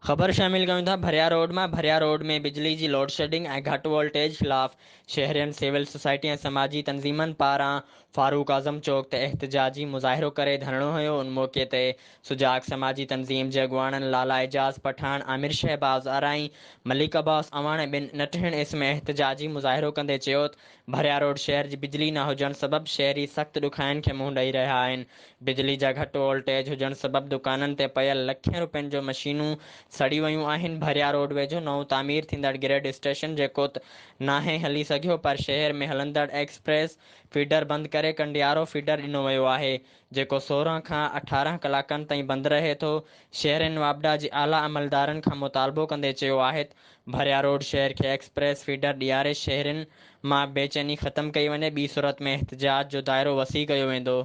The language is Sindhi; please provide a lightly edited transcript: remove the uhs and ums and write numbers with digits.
خبر شامل ڪيون ٿا ڀريا روڊ مان ڀريا روڊ ۾ بجلي جي لوڊشيڊنگ ۽ گهٽ وولٽيج خلاف شهرين، سول سوسائٽي ۽ سماجي تنظيمن پاران فاروق اعظم چوڪ تي احتجاجي مظاهرو ڪري ڌرڻو هنيو. ان موقعي تي سجاڳ سماجي تنظيم جي اڳواڻن لالا اعجاز پٺاڻ، عامر شهباز آرائين، ملڪ عباس اعواڻ ۽ ٻين نٽهڻ اس ۾ احتجاجي مظاهرو ڪندي چيو ته ڀريا روڊ شهر جي بجلي نه هجڻ سبب شهري سخت ڏکاين کي منهن ڏئي رهيا آهن. بجلي جا گهٽ وولٽيج هجڻ سبب دڪانن تي پيل لکين روپين جو مشينون سڙي ويون آهن. ڀريا روڊ ويجهو نئون تعمير ٿيندڙ گريڊ اسٽيشن جيڪو ته ناهي هلي سگهيو پر شهر ۾ هلندڙ ايڪسپريس فيڊر بند ڪري ڪنڊيارو فيڊر ڏنو ويو آهي جيڪو 16 کان 18 ڪلاڪن تائين بند رهي ٿو. شهرين واپڊا جي اعليٰ عملدارن کان مطالبو ڪندي چيو آهي ته ڀريا روڊ شهر کي ايڪسپريس فيڊر ڏياري شهرين مان بيچيني ختم ڪئي وڃي ٻي صورت ۾ احتجاج جو دائرو وسيع ڪيو ويندو.